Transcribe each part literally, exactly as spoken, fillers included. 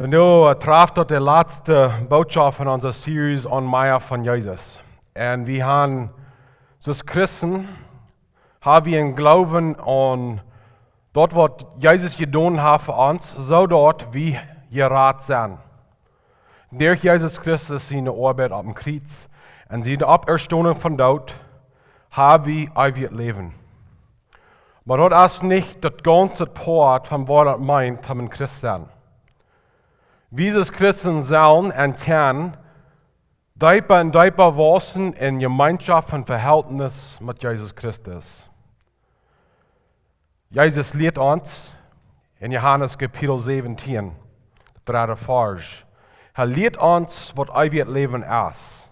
Vondoag, äh, trafft daut de latste Botschaft von onse Series aun Mea von Jesus. Un wie han, aus Christen, ha wie een Gloowen aun daut, waut Jesus jedonen haft fa ons, soo daut wie jerat sent. Derch Jesus Christus siene Oabeit opp däm Kjriez un siene Oppstonunk vom Doot, ha wie eewjet Läwen. Oba daut es nich daut gaunze Poat von waut daut meent, om een Christ sennen. Wie aus Christen sellen un kjennen deepa un deepa wausen en Jemeenschoft un Vehältnis met Jesus Christus. Jesus lieet ons en Johanes Kapitel säwentieen, de dredde Varsch. Hee lieet ons, waut eewjet Läwen es.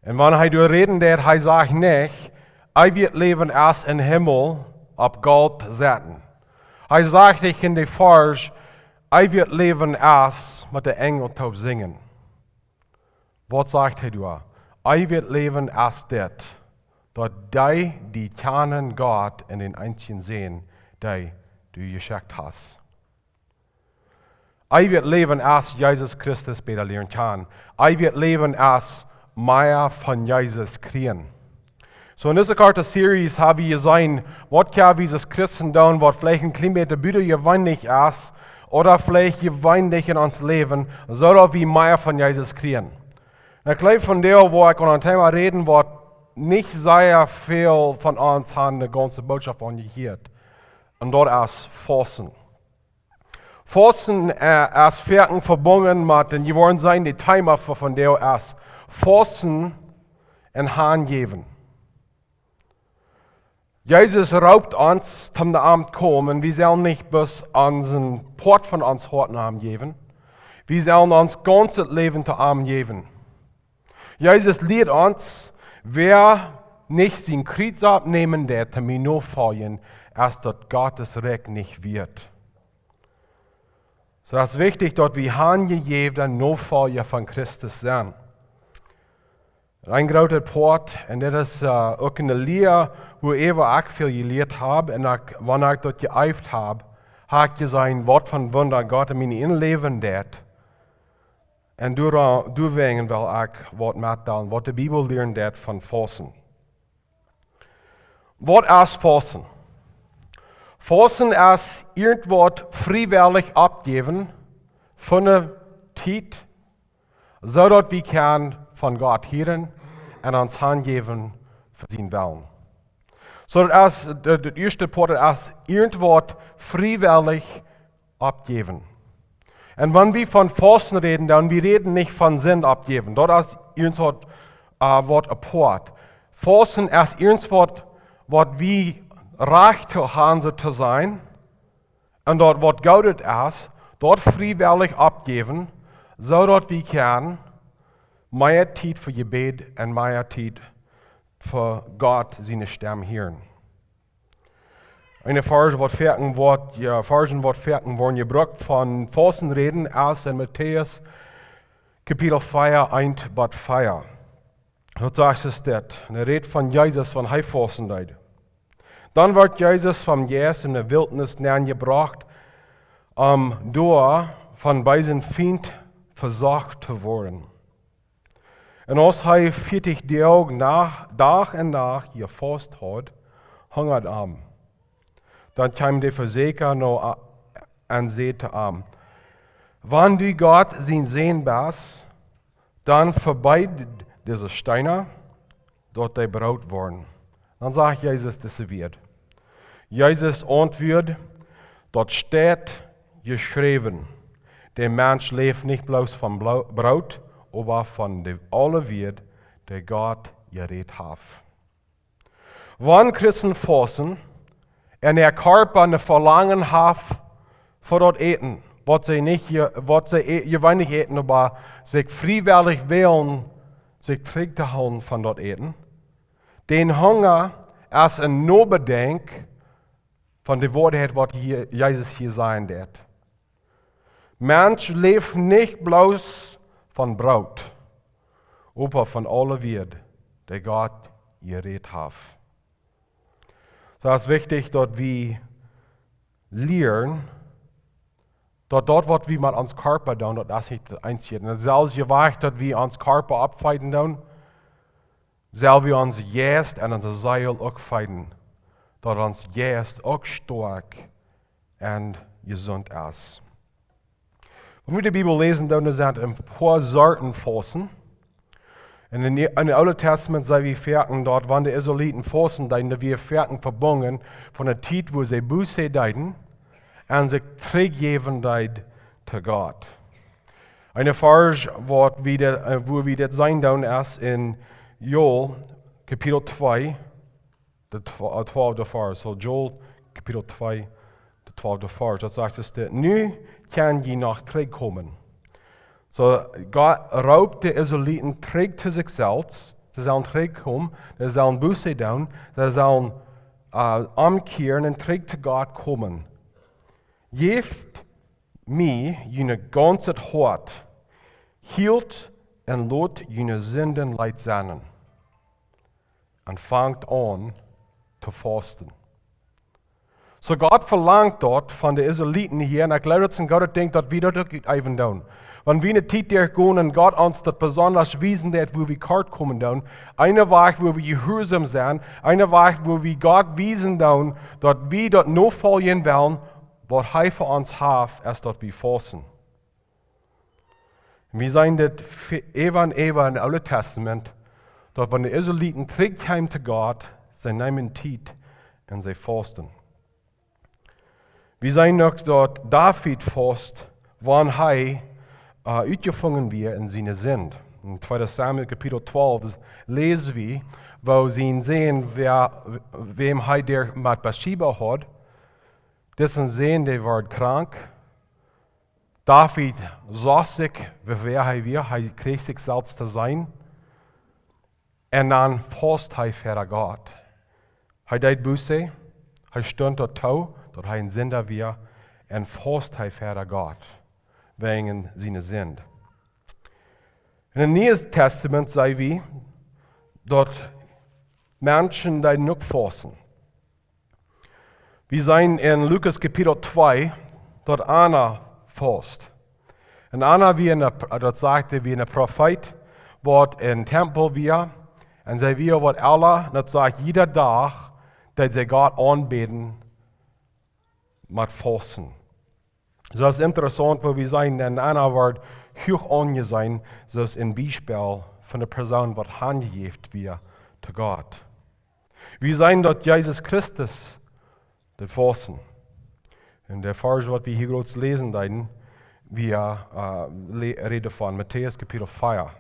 Un wan hee doa räden deed, hee sajcht nich, eewjet Läwen es em Himmel opp Golt setten. Hee sajcht nich en dän Varsch, eewjet Läwen es met de Enjel toop sinjen. Waut sajcht hee doa? Eewjet Läwen es dit, daut dee die kjanen, Gott, un dän eensjen Sän, dän du jeschekjt hast. Eewjet Läwen es Jesus Christus bäta lieren kjanen. Eewjet Läwen es mea von Jesus kjrieen. Soo, en dise korte Series ha wie jeseenen, waut kjenn wie aus Christen doonen, waut veleicht een kjlien bät butajeweenlich es, ooda veleicht jeweenlich en ons Läwen, soo daut wie mea von Jesus kjrieen. Un ekj jleew, vondoag woa ekj aun een Thema räden, waut nich sea väl von ons han de gaunze Botschoft aunjehieet. Un daut es Fausten. Fausten, äh, es foaken vebungen met, un jie woaren seenen, daut Thema fa vondoag es Fausten un hanjäwen. Jesus roopt ons, om no am to komen, un wie sellen nich bloos een Poat von ons Hoat no am jäwen. Wie sellen ons gaunzet Läwen to am jäwen. Jesus lieet ons, wäa nich sien Kjriez oppnämen deit, mie nofoljen, es daut Gott sien Rikj nich wieet. Soo, daut es wichtich, daut wie hanjejäwne Nofolja von Christus sent. Een grootet Poat, un dit es, äh, uk eene Lia, wua ekj väl jelieet hab, un ekj, wan ekj daut jeeeft hab, ha ekj jeseenen, waut fa Wunda Gott en mien Läwen deit. Un doa-, doawäajen well ekj waut metdeelen, waut de Bibel lieren deit von Fausten. Waut es Fausten? Fausten es irjentwaut friewellich oppjäwen fa eene Tiet, soo daut wie kjennen von Gott hieren un ons hanjäwen fa sienen Wellen. Soo, daut es, daut, daut ieeschte Poat es irjentwaut friewellich oppjäwen. Un wan wie von Fausten räden, dan wie räden nich von Sind oppjäwen. Daut es irjentwaut, äh, waut apoat. Fausten es irjentwaut, waut wie rajcht to han, soo to sajen. Un daut waut Goodet es, daut friewellich oppjäwen, soo daut wie kjennen mea Tiet fa Jebäd un mea Tiet fa Gott siene Stemm hieren. Een Varsch waut foaken woat, jo, Varschen waut foaken woaren jebrukt von Fausten räden es en Matäus Kapitel vea, eent bat vea. Daut sajcht es dit. Un hee rät von Jesus, wan hee fausten deed. Dan wort Jesus vom Jeist en de Wiltnis nenjebrocht, om doa vom beesen Fient vesocht to woaren. Un aus hee vieetich Doag Nach-, Dach un Nacht jefaust haud, hungad am. Dan kjeem de Vesäkja no a-, un säd to am: Wan du Gott sien Sän best, dan vebeed dise Steena, daut dee Broot woaren. Dan sajcht Jesus dise Wieed. Jesus auntwuad: Daut steit jeschräwen: De Mensch läft nich bloos von Blo-, Broot, oba von de aule Wieed, dee Gott jerät haft. Wan Christen fausten un äa Kjarpa een Velangen haft fa daut Äten, waut see nich je-, waut see ä-, jeweenlich äten, oba sikj friewellich wellen, sikj trigjtohoolen von daut Äten, dän Hunga es een Nobedenkj von de Woarheit, waut hia, Jesus hia sajen deit. Mensch läft nich bloos von Broot, oba von aule Wieed, dee Gott jerät haft. Soo, daut es wichtich, daut wie lieren, Daut daut, waut wie met ons Kjarpa doonen, daut es nich daut eensje. Un daut selwje Wajch, daut wie ons Kjarpa oppfeeden doonen, sell wie ons Jeist un onse Seel uk feeden, daut ons Jeist uk stoakj un jesunt es. Wan wie de Bibel läsen, dan sent een poa Sorten Fausten. En in, in daut Oole Testament seenen wie foaken daut, wan de Israeliten fausten deeden, daut wia foaken vebungen von de Tiet, wua see Buße deeden un sikj trigjjäwen deeden to Gott. Een Varsch, waut wie dit, äh, wua wie dit seenen doonen, es en Joel, Kapitel twee, de tw-, äh, twalfte Varsch. So Joel, Kapitel twee, de twalfte Varsch. Daut sajcht es dit: "Nu kjenn jie noch trigjkomen." So, Gott roopt de Israeliten trigj to sikj selfst. See sellen trigjkomen, see sellen Buße doonen, see sellen, äh, omkjieren un trigj to Gott komen. "Jäft mie june gaunzet Hoat, hielt un lot june Sinden leet sennen, un fangt aun to fausten." So Gott velangt daut von de Israeliten hia, un ekj jleew, daut es een goodet Dinkj, daut wie daut uk äwen doonen. Wan wie ne Tiet derchgonen un Gott ons daut besonda wiesen deit, wua wie kort komen doonen, een Wajch, wua wie jehuarsom sent, een Wajch, wua wie Gott wiesen doonen, daut wie daut nofoljen wellen, waut hee fa ons haft, es daut wie fausten. Wie seenen dit ve-, äwa un äwa em Oolen Testament, daut wan de Israeliten trigjkjeemen to Gott, see neemen Tiet un see fausten. Wie seenen uk, daut David faust, wan hee, äh, utjefungen wia en siene Sind. En tweede Samuel Kapitel twalf läs wie, woo sien Sän, wäa, wäm hee doa met Bathsheba haud, disen Sän, dee wort krank. David sach sikj, wäa hee wia, hee kjrieech sikj selfst to seenen. Un dan faust hee ver Gott. Hee deed Buße, hee stunt doatoo, daut hee een Sinda wia, un faust hee ver Gott, wäajen siene Sind. En daut Niee Testament seenen wie, daut Menschen deeden uk fausten. Wie seenen en Lukas Kapitel twee, daut Anna faust. Un Anna wia een, daut sajcht, wia een Profeet, waut em Tempel wia, un see wia waut ella, daut sajcht, jieda Dach deed see Gott aunbäden met fausten. Soo es interessaunt, woo wie seenen, daut Anna wort huach aunjeseenen, soo aus een Biespel von eene Persoon, waut hanjejäft wia to Gott. Wie seenen, daut Jesus Christus deed fausten. En de Varsch, waut wie hia krakjt läsen deeden, wia, äh, le-, räden von Matäus Kapitel vea.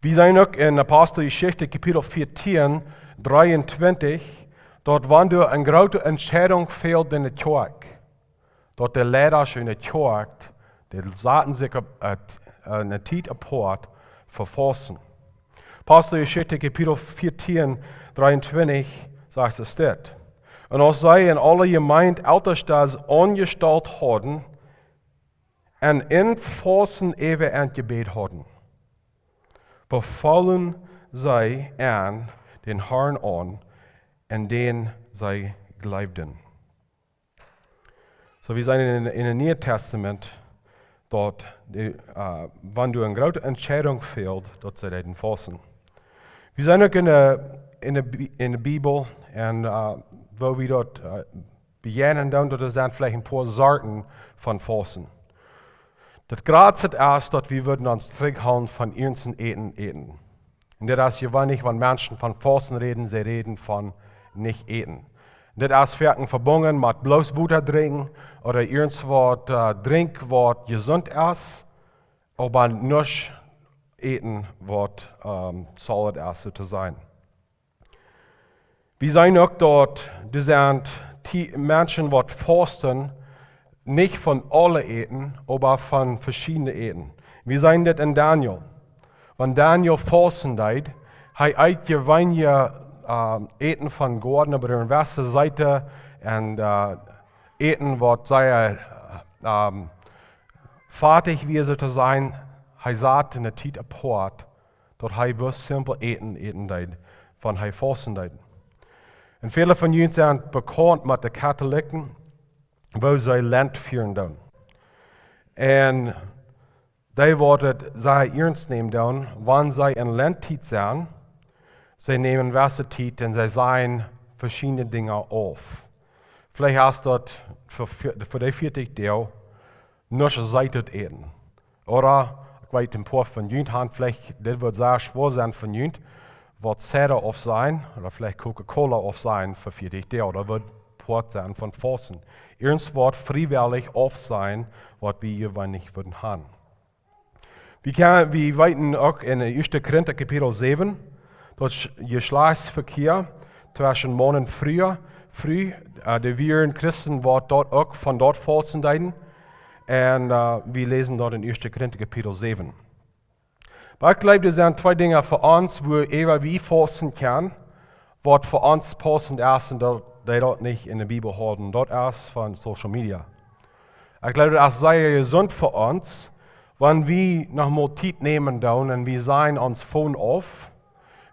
Wie seenen uk en Aposteljeschicht Kapitel vieetieen, dreeuntwintich, daut wan doa eene groote Entscheidunk fält en de Kjoakj, daut de Leidasch en de Kjoakj, dee saten sikj opp, äh, eene Tiet apoat fa fausten. Aposteljeschicht Kapitel vieetieen, dreeuntwintich, sajcht et dit: "Un aus see en aule Jemeent Eltestasch aunjestalt hauden, un en Fausten äwa an jebät hauden, befaulen see an dän Harn aun, aun dän see jleewden." So, wie seenen en, en daut Niee Testament, daut de, äh, wan doa eene groote Entscheidunk fält, daut see deeden fausten. Wie seenen uk en de, en de Bi-, en de Bibel, un, äh, woo wie daut, äh, bejäajnen doonen, daut doa sent veleicht een poa Sorten von Fausten. Daut jratste es, daut wie wudden ons trigjhoolen von irjent een Äten äten. Un daut es jeweenlich, wan Menschen von Fausten räden, see räden von nich äten. Un daut es foaken vebungen met bloos Wota drinkjen ooda irjent waut, äh, drinkjen, waut jesunt es, oba nich äten, waut, ähm, solid es, soo to sajen. Wie seenen uk, daut doa sent Ti-, Menschen, waut fausten, nich von aule Äten, oba von veschiedne Äten. Wie seenen dit en Daniel. Wan Daniel fausten deed, hee eet jeweenlich, ähm, Äten von Goaden, oba doa wia seete un, äh, Äten, waut sea, ähm, fatich wia, soo to sajen. Hee saut eene Tiet apoat, daut hee bloos simpel Äten äten deed, wan hee fausten deed. Un väle von junt sent bekaunt met de Katholiken, woo see Lent fieren doonen. Un dee woat et sea iernst nämen doonen, wan see en Lenttiet sent. See nämen wesse Tiet un see sajen veschiedne Dinja auf. Veleicht es daut fa, fa, fa dee vieetich Doag nuscht Seetet äten. Ooda, ekj weet, een poa von junt han veleicht, dit woat sea schwoa sennen von junt, waut Cider aufsajen, ooda veleicht Coca-Cola aufsajen fa vieetich Doag, ooda woat Poat sennen von Fausten. Irjentwaut friewellich aufsajen, waut wie hia weinich wudden han. Wie kjennen, wie weeten uk en ieeschte Korinta Kapitel säwen, daut Sch-, Jeschlajchtsvekjia tweschen Maun un Fru, Fru, äh, dee wieren Christen, waut daut uk von daut Fausten deeden. Un, äh, wie läsen daut en ieeschte Korinta Kapitel säwen. Oba ekj jleew, doa sent twee Dinja fa ons, woo äwa wie fausten kjennen, waut fa ons paussent es un daut, dee daut nich en de Bibel hauden. Daut es von Social Media. Ekj jleew, daut es sea jesunt fa ons, wan wie noch mol Tiet nämen doonen un wie sajen ons Phone auf,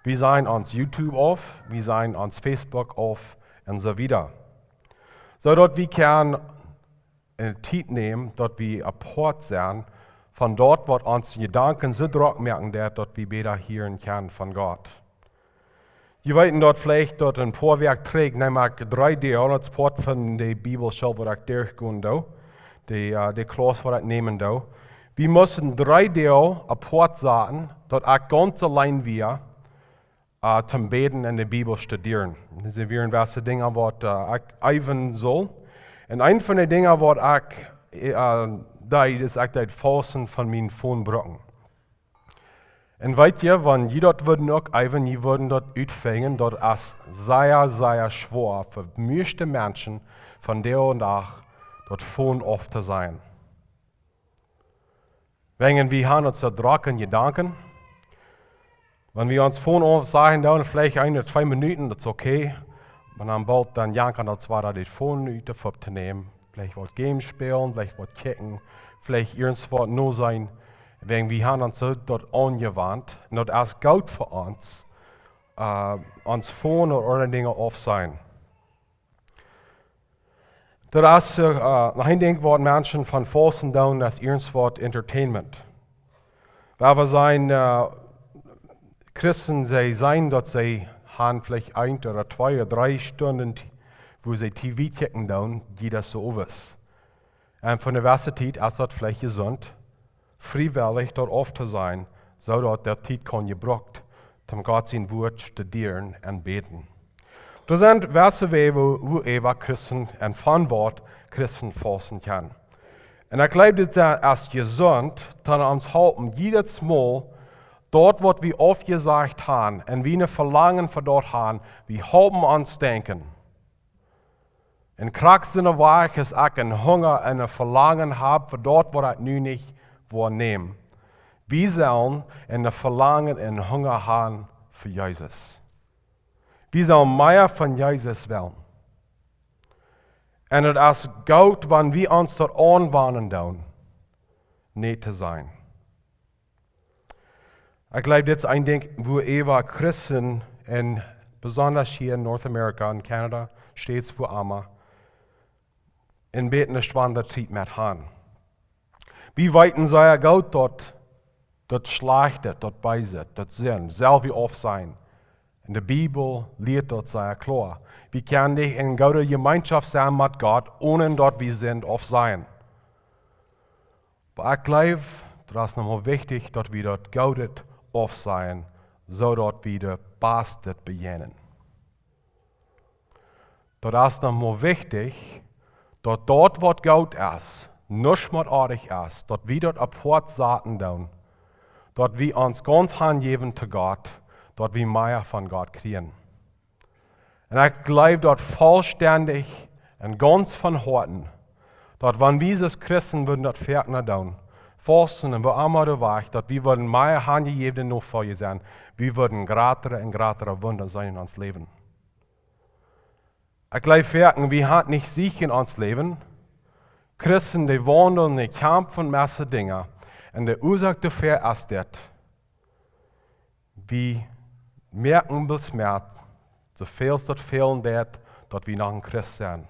wie sajen ons YouTube auf, wie sajen ons Facebook auf un soo wieda. Soo daut wie kjennen, äh, Tiet nämen, daut wie apoat sent von daut, waut ons Jedanken soo drock moaken deit, daut wie bäta hieren kjennen von Gott. Jie weeten daut veleicht, daut een poa Wäakj trigj, neem ekj dree Doag, daut es Poat von de Bibelschool, waut ekj derchgonen doo, de, äh, de Klauss, waut ekj nämen doo. Wie musten dree Doag apoat saten, daut ekj gaunz auleen wia, äh, toom bäden un de Bibel studieren. Daut wieren wesse Dinja, waut, äh, ekj äwen sull. Un eent von de Dinja, waut ekj, äh, deed, es, ekj deed Fausten von mien Phone brucken. Un weet jie, wan jie daut wudden uk äwen, jie wudden daut utfinjen, daut es sea, sea schwoa fa mieeschte Menschen von de un Dach daut Phone auf to sajen. Wäajen wie han ons soo drock en Jedanken. Wan wie ons Phone aufsajen doonen, veleicht een ooda twee Minuten, daut es okay. Oba dan boolt dan jankat ons wada daut Phone ut de Hand to nämen. Veleicht waut Games spälen, veleicht waut kjikjen, veleicht irjentwaut noseenen. Wäajen wie han ons soo daut aunjewant. Un daut es goot fa ons, äh, ons Phone ooda aundre Dinja aufsajen. Daut es, äh, noch een Dinkj, waut Menschen von Fausten doonen, es irjentwaut Entertainment. Wua wie seenen, äh, Christen, see sajen, daut see han veleicht een ooda twee ooda dree Stunden, T-, wua see T V kjikjen doonen, jieda Owent. Un fa ne wesse Tiet es daut veleicht jesunt, friewellich doa auf to sennen, soo daut de Tiet kaun jebrukt, om Gott sien Wuat studieren un bäden. Doa sent wesse Wäaj, woo, woo äwa Christen un von waut Christen fausten kjennen. Un ekj jleew, dit es jesunt, daut ons halpen, jiedet Mol daut, waut wie aufjesajcht han, un wie een Velangen fa daut han, wie halpen ons denkjen. Un krakjt soo aus ekj een Hunga un een Velangen hab fa daut, waut ekj nu nich woa nämen. Wie sellen een Velangen un Hunga han fa Jesus. Wie sellen mea von Jesus wellen. Un daut es goot, wan wie ons daut aunwanen doonen, nä to sajen. Ekj jleew, dit es een Dinkj, woo äwa Christen en, besonda hia en North America, en Canada, States, wua emma, een bät ne schwoare Tiet met han. Wie weeten sea goot, daut, daut Schlajchte, daut Beese, daut Sind, sell wie aufsennen. Un de Bibel lieet daut sea kloa. Wie kjennen nich en goode Jemeenschoft sennen met Gott, onen daut wie Sind aufsennen. Oba ekj jleew, daut es noch mol wichtich, daut wie daut Goode aufseenen, soo daut wie daut Baste bejäajnen. Daut es noch mol wichtich, daut daut, waut goot es, nuscht mea oadich es, daut wie daut apoat saten doonen, daut wie ons gaunz hanjäwen to Gott, daut wie mea von Gott kjrieen. Un ekj jleew daut vollstendich un gaunz von Hoaten, daut wan wie aus Christen wudden daut foakna doonen, fausten un woo emma de Wajch, daut wie wudden mea hanjejäwne Nofolja sennen, wie wudden jratre un jratre Wunda seenen en ons Läwen. Ekj jleew foaken, wie han nich Sieg en ons Läwen. Christen, dee waundlen, dee kjamfen met wesse Dinja. Un de Uasoak doafäa es dit. Wie moakjen bloos met, soo väl daut fälen deit, daut wie noch een Christ sent.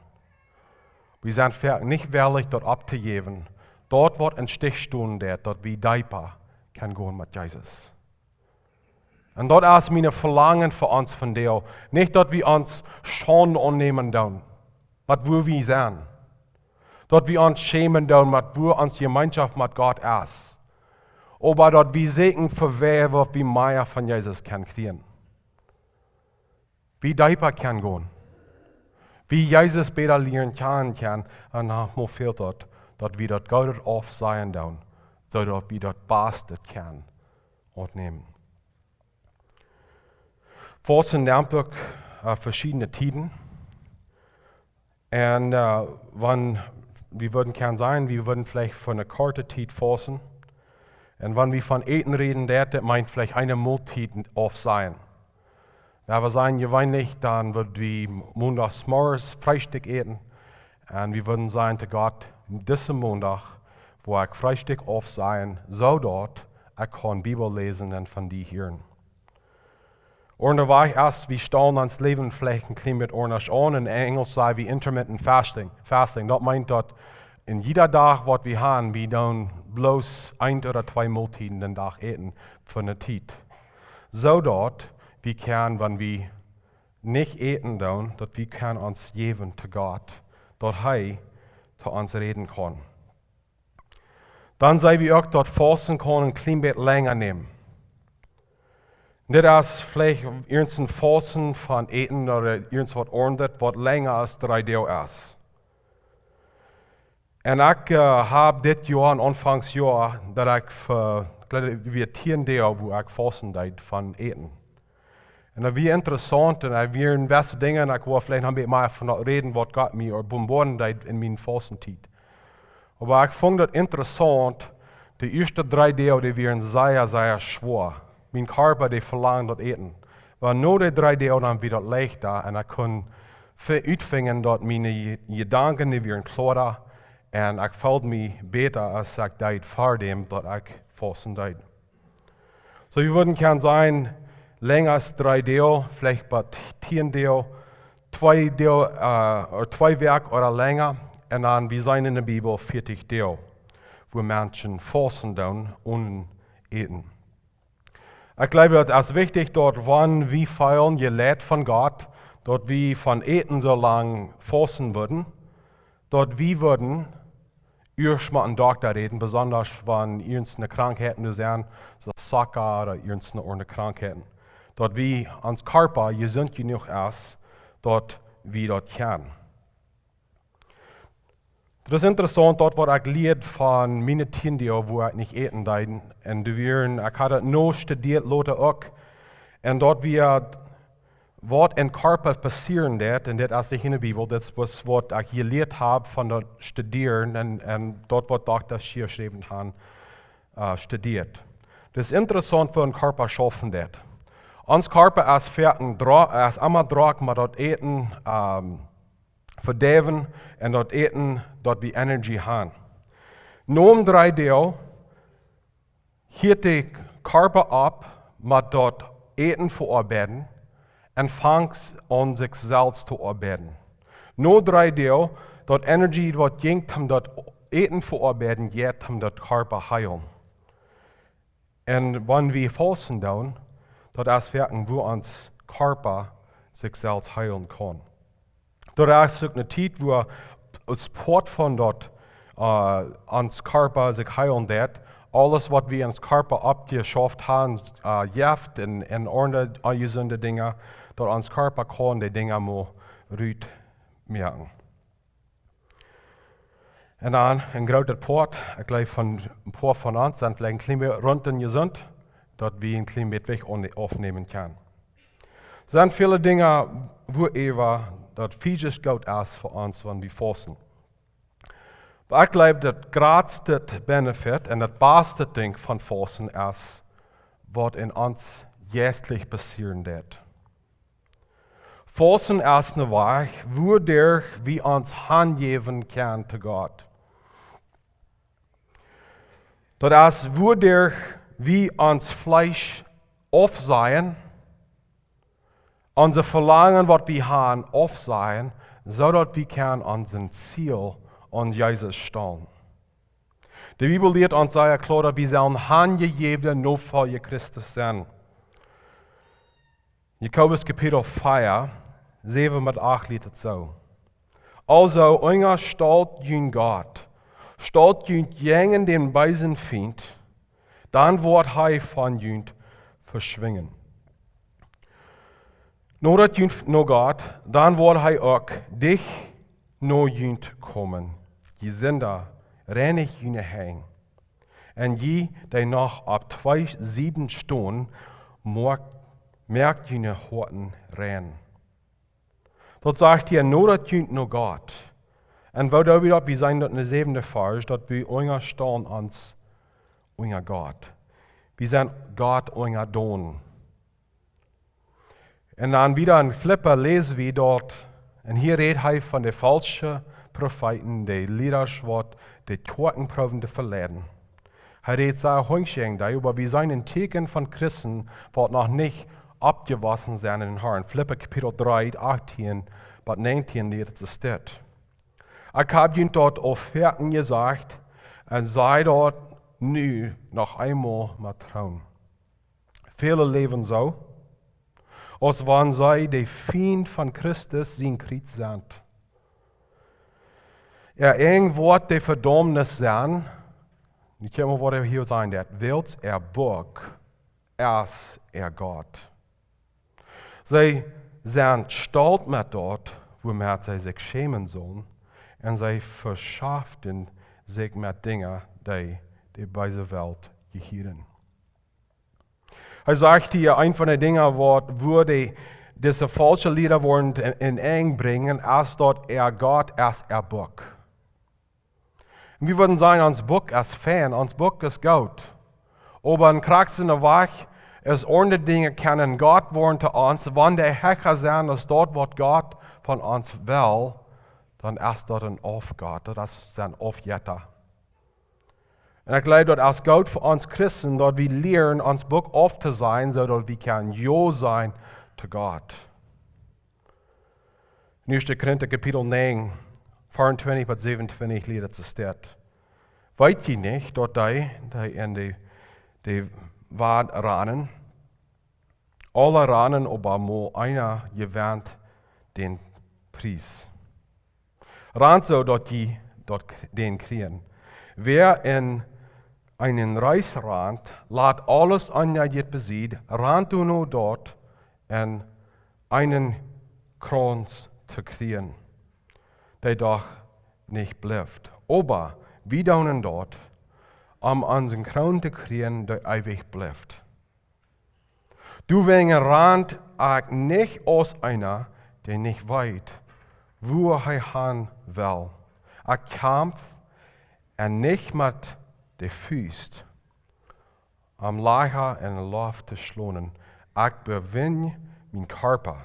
Wie sent foaken nich wellich daut opptojäwen, daut waut em Stich stonen deit, daut wie deepa kjennen gonen met Jesus. Un daut es mien Velangen fa ons vondoag. Nich daut wie ons Schaund aunnämen doonen, met wua wie sent. Daut wie ons schämen doonen, met wua ons Jemeenschoft met Gott es. Oba daut wie secha veweien, waut wie mea von Jesus kjennen kjrieen. Wie deepa kjennen gonen. Wie Jesus bäta lieren kjanen kjennen. Un dan mott fält daut, daut wie daut Goode aufsajen doonen, soo daut wie daut Baste kjennen aunnämen. Fausten nehmt uk, äh, veschiedne Tieden. Un, äh, wan, wie wudden kjennen sajen, wie wudden veleicht fa eene korte Tiet fausten. Un wan wie von Äten räden, daut, daut meent veleicht eene Moltiet aufsajen. Wan wie sajen, jeweenlich, dan wudd wie mondags morjes Freestikj äten. Un wie wudden sajen to Gott, disen Mondach woa ekj Freestikj aufsajen, soo daut ekj kaun Bibel läsen un von die hieren. Aundawäajes, wie stalen ons Läwen veleicht een kjlien bät aundasch aun. Enn Enjelsch saj wie intermittent fasting. Fasting. Daut meent daut enn jieda Dach waut wie haben, wie doonen bloos eent ooda twee Moltieden dän Dach äten fa eene Tiet. Soo daut wie kjennen, wan wie nich äten doonen, daut wie kjennen ons jäwen to Gott, daut hee to ons räden kaun. Dan saj wie uk, daut Fausten kaun een kjlien bät lenja nämen. Dit es veleicht irjent een Fausten von Äten ooda irjent waut aundret, waut lenja aus dree Doag es. Un ekj, äh, hab dit Joa, aunfangs Joa, daut ekj fa, ekj jleew, wia tieen Doag, wua ekj fausten deed von Äten. Un daut wia interessaunt un doa wieren jewesse Dinja, un ekj well veleicht noch een bät mea von daut räden, waut Gott mie openboaren deed enn miene Faustentiet. Oba ekj funk daut interessaunt, de ieeschte dree Doag, dee wieren sea, sea schwoa. Mien Kjarpa, dee velangd daut Äten. Oba no de dree Doag dan wia daut leichta un ekj kunn fi-, utfinjen, daut miene Je-, Jedanken, dee wieren kloara un ekj feeld mie bäta aus ekj deed ver däm daut ekj fausten deed. Soo, wie wudden kjennen sajen, lenja aus dree Doag, veleicht bie tieen Doag, twee Doag, äh, ooda twee Wäakj ooda lenja. Un dan, wie seenen enn de Bibel vieetich Doag, wua Menschen fausten doonen onen Äten. Ekj jleew, daut es wichtich, daut wan wie feelen jeleit von Gott, daut wie von Äten soo lang fausten wudden, daut wie wudden ieescht met een Dokta räden, besonda wan irjent eene Krankheit nu sent, soo Zucka ooda irjent eene aundre Krankheit. Daut wie, ons Kjarpa jesunt jenuach es, daut wie daut kjennen. Daut es interessaunt, daut waut ekj lieed von miene tieen Doag, wua ekj nich äten deed. Un doa wieren, ekj haud daut no studieet, lota uk. Un daut wia waut em Kjarpa passieren deit, un dit es nich enn de Bibel, dit es waut ekj jelieet hab von daut Studieren un, un daut waut Doktasch jeschräwen haben, äh, studieet. Daut es interessaunt, woo een Kjarpa schaufen deit. Ons Kjarpa es foaken dro-, es emma drock met daut Äten, ähm, vedeewen un daut Äten, daut wie Energie haben. No dree Doag hieet de Kjarpa opp met daut Äten veoabeiden un fangt aun sikj selfst to oabeiden. No dree Doag, daut Energie waut jinkj om daut Äten veoabeiden, jeit om daut Kjarpa heelen. Un wan wie fausten doonen, daut es werkjlich wua ons Kjarpa sikj selfst heelen kaun. Daut es uk eene Tiet, wua aus Poat von daut, äh, ons Kjarpa sikj heelen deit, aules waut wie ons Kjarpa aufjeschauft haben, äh, Jeft un, un aundre onjesunde Dinja, daut ons Kjarpa kaun dee Dinja mau rut moaken. Un dan een grootet Poat, ekj jleew von een poa von ons sent veleicht een kjlien bät runt un jesunt, daut wie een kjlien bät Jewicht aun-, aufnämen kjennen. Sent väle Dinja, wua äwa daut physisch goot es fa ons, wan wie fausten. Oba ekj jleew, daut jratste Benefit un daut baste Dinkj von fausten es, waut enn ons jeistlich passieren deit. Fausten es een Wajch, wuaderch wie ons hanjäwen kjennen to Gott. Daut es, wuaderch wie ons Fleesch aufsajen, onse Velangen, waut wie haben, aufsajen, soo daut wie kjennen aun sien Ziel, aun Jesus, stonen. De Bibel lieet ons sea kloa, daut wie sellen hanjejäwne Nofolja Christus sennen. Jakobus Kapitel vea, säwen bat acht lieet et soo: Aulsoo, unjastalt junt Gott, stalt junt jäajen dän beesen Fient, dan woat hee von junt veschwinjen. Nodat junt no Gott, dan woat hee uk dicht no junt komen. Jie Sinda, reinicht june Henj. Un jie, dee noch opp twee Sieden stonen, moakt, moakt june Hoaten rein. Daut sajcht hia, nodat junt no Gott. Un woo doo wie daut? Wie seenen daut en de säwende Varsch, daut wie unjastalen ons unja Gott. Wie sent Gott unjadon. Un dan wieda en Filippa läs wie daut, un hia rät hee von de faulsche Profeeten, de Liera, waut de Kjoakjen proowen to veleiden. Hee rät sea hunjsch jäajen dee, oba wie seenen een Tieekjen von Christen, waut noch nich oppjewossen sent en dän Harn. Filippa Kapitel dree, achtieen bat näajentieen lieet et soo dit: Ekj hab junt daut aul foaken jesajcht, un saj daut nu noch eemol met Troon. Väle läwen soo, aus wan see de Fiend von Christus sien Kjriez sent. Äa Enj woat de Vedaumnis sennen, nu kjikj mol, waut hee hia sajen deit, wiels äa Buak es äa Gott. See sent stolt met daut, wuamet see sikj schämen sellen, un see veschaften sikj met Dinja, dee de beese Welt jehieren. Hee sajcht hia, eent von de Dinja, waut, wua de, dise faulsche Liera woaren en, en Enj brinjen, es daut äa Gott es äa Buak. Un wie wudden sajen, ons Buak es fein, ons Buak es goot. Oba en Kraxen wajch es aundre Dinja kjennen Gott woaren to ons, wan dee hecha sent aus daut, waut Gott von ons well, dan es daut een Aufgott, daut es, sent Aufjetta. Un ekj jleew, daut es goot fa ons Christen, daut wie lieren ons Buak auftosajen, soo daut wie kjennen jo sajen to Gott. En Ieeschte Korinta Kapitel näajen, veeauntwintich bat säwenuntwintich lieet et soo dit: Weet jie nich, daut dee, dee en de, de Wad ranen, aula ranen, oba mau eena jewent dän Pries? Rant soo, daut jie daut k-, dän kjrieen. Wäa en eenen Reess rant, lat aules aundre besied, rant doano daut, en eenen Krauns to kjrieen, dee doch nich blift. Oba wie doonen daut, om onsen Kroon to kjrieen, dee eewich blift. Doawäajen rant ekj nich aus eena, dee nich weet, wua hee han well. Ekj kjamf, un nich met de Fust, om Lajcha en de Loft to schlonen. Ekj bewinj mienen Kjarpa,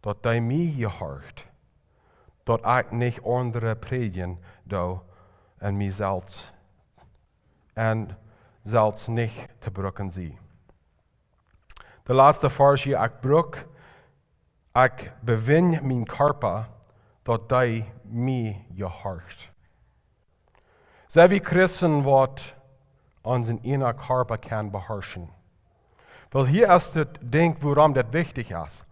daut dee mie jehorcht, daut ekj nich aundre prädjen doo, un mie selfst, un selfst nich to brucken sie. De latste Varsch hia: Ekj bruk, ekj bewinj mienen Kjarpa, daut dee mie jehorcht. Sent wie Christen, waut onsen ieejnen Kjarpa kjennen beharschen? Well, hia es daut Dinkj, wuarom daut wichtich es.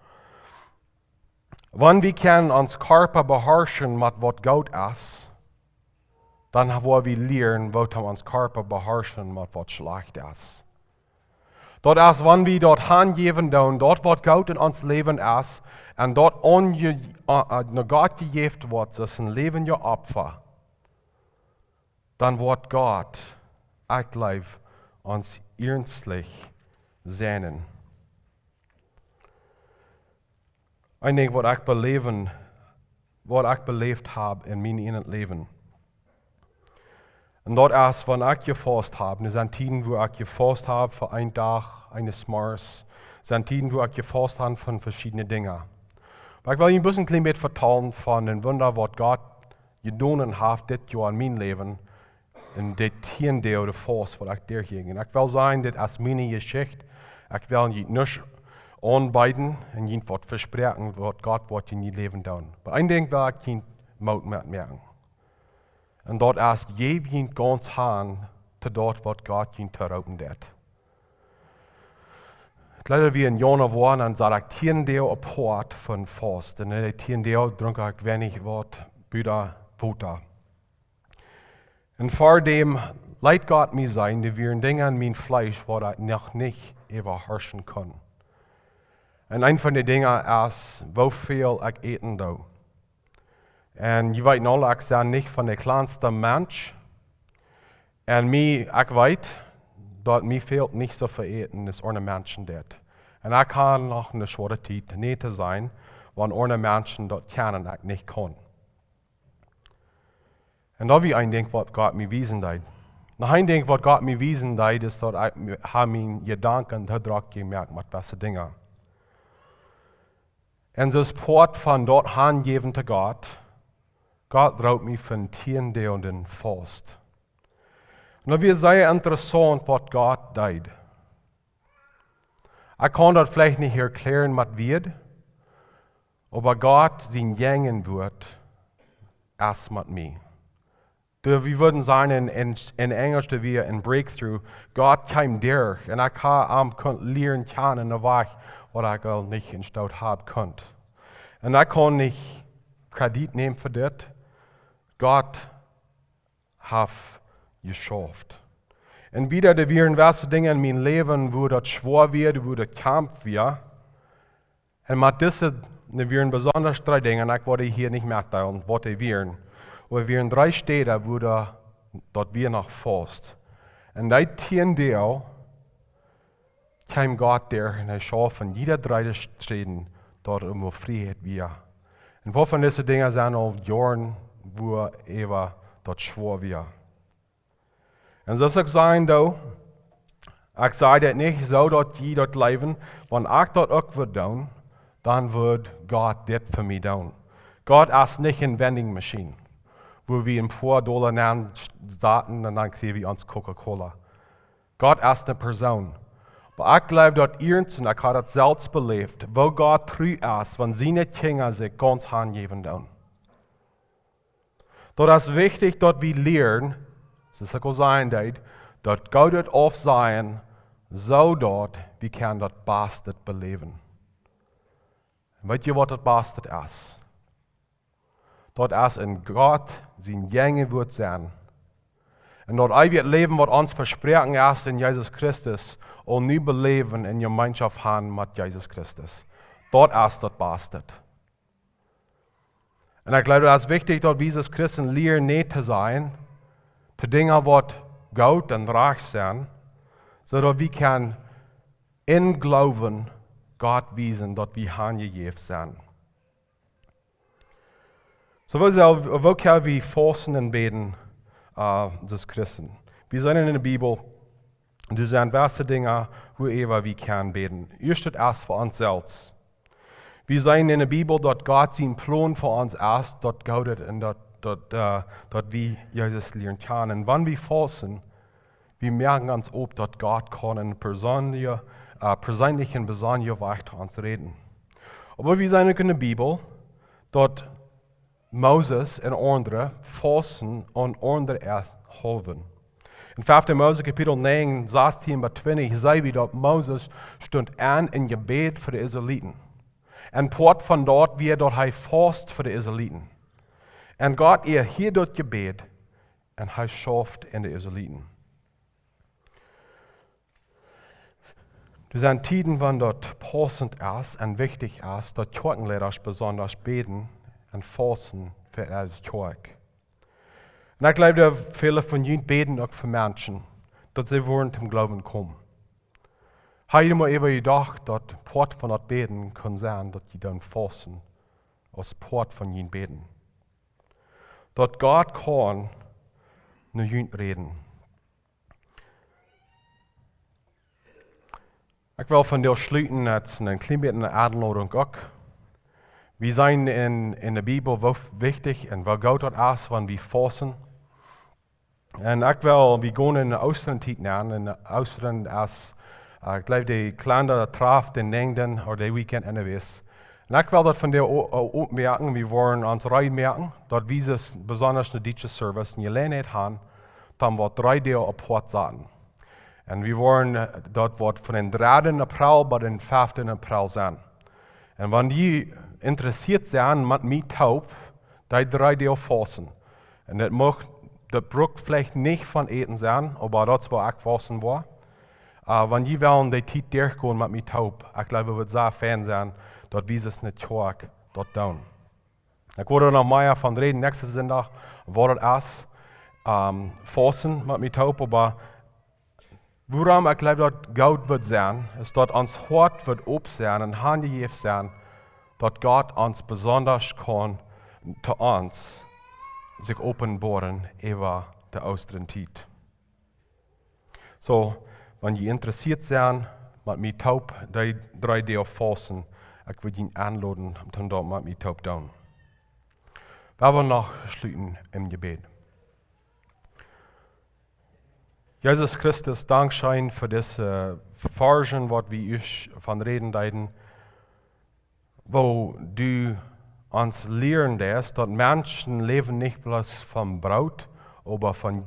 Wan wie kjennen ons Kjarpa beharschen met waut goot es, dan woa wie lieren, woo to ons Kjarpa beharschen met waut schlajcht es. Daut es, wan wie daut hanjäwen doonen, daut waut goot en ons Läwen es, un daut aunje-, a-, a-, no Gott jejäft woat, daut es een läwendjet Opfa, dan woat Gott, ekj jleew, ons iernstlich säajnen. Een Dinkj, waut ekj beläwen, waut ekj beläft hab en mien ieejnet Läwen. Un daut es, wan ekj jefaust hab. Nu sent Tieden, wua ekj jefaust hab fa een Dach, eenes Morjes. Sent Tieden, wua ekj jefaust hab von veschiedne Dinja. Oba ekj well junt bloos een kjlien bät vetalen von een Wunda, waut Gott jedonen haft dit Joa en mien Läwen, en dit tieen Doag de Faust, waut ekj derchjinkj. Un ekj well sajen, dit es miene Jeschicht. Ekj well junt nuscht aunbeeden un junt waut vespräakjen, waut Gott woat en jun Läwen doonen. Oba een Dinkj well ekj junt Moot moaken. Un daut es, jäw junt gaunz han to daut, waut Gott junt to roopen deit. Ekj jleew, wie en Januoa, dan sat ekj tieen Doag apoat fa Fausten. Un en dee tieen Doag drunk ekj weinich waut, buta Wota. Un ver däm leet Gott mie seenen, doa wieren Dinja en mien Fleesch, waut ekj noch nich äwaharschen kunn. Un eent von de Dinja es, woo väl ekj äten doo. Un jie weeten aula, ekj sie nich von de kjlanste Mensch. Un mie, ekj weet, daut mie fält nich soo väl Äten aus aundre Menschen daut. Un ekj kaun noch ne schwoare Tiet nä to sajen, wan aundre Menschen daut kjennen, ekj nich kaun. Un daut wia een Dinkj, waut Gott mie wiesen deed. Noch een Dinkj, waut Gott mie wiesen deed, es, daut ekj mie, ha miene Jedanken too drock jemoakt met jewesse Dinja. Un soo aus Poat von daut hanjäwen to Gott, Gott roopt mie fa tieen Doag en Fausten. Un daut wia sea interessaunt, waut Gott deed. Ekj kaun daut veleicht nich erkjläaren met Wieed, oba Gott sien Jäajenwoat es met mie. Doa, wie wudden sajen en, en, en Enjlisch, doa wia een breakthrough. Gott kjeem derch un ekj ha am kunt lieren kjanen en een Wajch, waut ekj aul nich en Stoot hab kunt. Un ekj kaun nich Kredit nämen fa dit. Gott haft jeschauft. Un wada, doa wieren jewesse Dinja en mien Läwen, wua daut schwoa wia, wua daut Kaumf wia. Un met dise, doa wieren besonda dree Dinja, un ekj woa hia nich metdeelen, waut dee wieren. Oba doa wieren dree Städen, wua daut, daut wia noch Fausten. Un dee tieen Doag kjeem Gott derch un hee schauft en jieda dree Städen, daut doa Frieheit wia. Un väl von dise Dinja sent aul Joaren, wua äwa daut schwoa wia. Un soo aus ekj sajen doo, ekj saj dit nich soo, daut jie daut jleewen, wan ekj daut uk wudd doonen, dan wudd Gott dit fa mie doonen. Gott es nich eene Vending Machine, wua wie een poa Dolla nensaten un dan kjrie wie ons Coca-Cola. Gott es eene Persoon. Oba ekj jleew, daut ieescht, un ekj ha daut selfst beläft, woo Gott tru es, wan siene Kjinja sikj gaunz hanjäwen doonen. Daut es wichtich, daut wie lieren, soo aus ekj aul sajen deed, daut Goodet aufsajen, soo daut wie kjennen daut Baste beläwen. Un weet jie, waut daut Baste es? Daut es en Gott sien Jäajenwoat sennen. Un daut eewje Läwen, waut ons vesproaken es en Jesus Christus, aul nu beläwen en Jemeenschoft han met Jesus Christus. Daut es daut Baste. Un ekj jleew, daut es wichtich, daut wie aus Christen lieren nä to sajen to Dinja, waut goot un rajcht sent, soo daut wie kjennen em Gloowen Gott wiesen, daut wie hanjejäft sent. Soo, woo sell, woo kjenn wie fausten un bäden, äh, aus Christen? Wie seenen en de Bibel, doa sent jewesse Dinja, wuaräwa wie kjennen bäden. Ieescht es fa ons selfst. Wie seenen en de Bibel, daut Gott sien Plon fa ons es, daut Goodet un daut, daut, äh, daut wie Jesus lieren kjanen. Un wan wie fausten, wie moakjen ons op, daut Gott kaun en perseenelje, äh, perseenelje, besondasch Wajch to ons räden. Oba wie seenen uk en de Bibel, daut Moses un aundre fausten un aundre ea holpen. En fefte Mose Kapitel näajen, sastieen bat twintich, seenen wie, daut Moses stunt aun em Jebäd fa de Israeliten. Un Poat von daut wia, daut hee faust fa de Israeliten. Un Gott, hee hieed daut Jebäd un hee schauft en de Israeliten. Doa sent Tieden, wan daut paussent es un wichtich es, daut Kjoakjenleida besonda bäden un fausten fa äare Kjoakj. Un ekj jleew, daut väle von junt bäden uk fa Menschen, daut see wudden toom Gloowen komen. Hab jie mol äwa jedocht, daut Poat von daut Bäden kunn sennen, daut jie dan fausten aus Poat von jun Bäden? Daut Gott kaun no junt räden. Ekj well vondoag schluten met een kjlien bät eene Enlodunk uk. Wie seenen en, en de Bibel, woo wichtich un woo goot daut es, wan wie fausten. Un ekj well, wie gonen en de Oostren Tiet nenn, un Oostren es, Ekj jleew, de Kalender traft dän näajenden ooda de Weekend enne Wäakj. Un ekj well daut vondoag o-, o-, opmoaken, wie woaren ons reed moaken, daut wie soo besonda ne dietsche Service ne Jeläajenheit haben, dan woat dree Doag apoat sennen. Un wie woaren, äh, daut woat von dän dredden April bat dän feften April sennen. Un wan jie interessieet sent, met mie toop, dee dree Doag fausten. Un daut mucht, daut brukt veleicht nich von Äten sennen, oba daut es woo ekj fausten woa. Äh, wan jie wellen dee Tiet derchgonen met mie toop, ekj jleew, daut woat sea fein sennen, daut wie soo ne Kjoakj daut doonen. Ekj woa noch mea von räden näakjsten Sindach, waut daut es, ähm, fausten met mie toop, oba wuarom ekj jleew daut goot woat sennen, es daut ons Hoat woat op sennen un hanjejäft sennen, daut Gott ons besonda kaun to ons sikj openboaren äwa de Oostren Tiet. Soo, wan jie interessieet sent, met mie toop dee dree Doag fausten, ekj well junt enloden, om daut met mie toop doonen. Wie woaren noch schluten em Jebäd. Jesus Christus, dankscheen fa dise Varschen, waut wie ieescht von räden deeden, woo du ons lieren deist, daut Menschen läwen nich bloos von Broot, oba von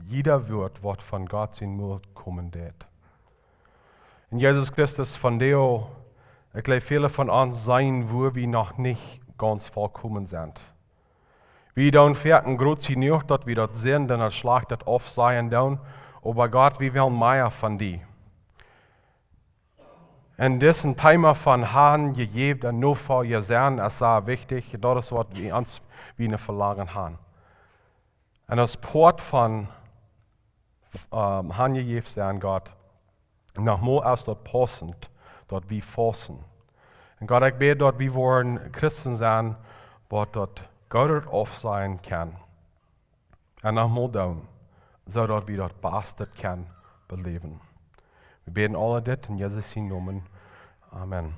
jieda Wuat, waut von Gott sien Mul komen deit. Un Jesus Christus, vondoag, ekj jleew, väle von ons sent, wua wie noch nich gaunz vollkomen sent. Wie doonen foaken groot jenuach, daut wie daut sent, dan daut schlajchte aufsajen doonen. Oba Gott, wie wellen mea von die. Un dit Thema von hanjejäft un Nofolja sennen es sea wichtich. Daut es waut wie ons, wie een Velangen haben. Un aus Poat von, ähm, hanjejäft sennen, Gott, nochmol es daut paussent, daut wie fausten. Un Gott, ekj bäd, daut wie woaren Christen sennen, waut daut Goodet aufsajen kjennen. Un nochmol doonen, soo daut wie daut Baste kjennen beläwen. Wie bäden aul dit en Jesus sien Nomen. Amen.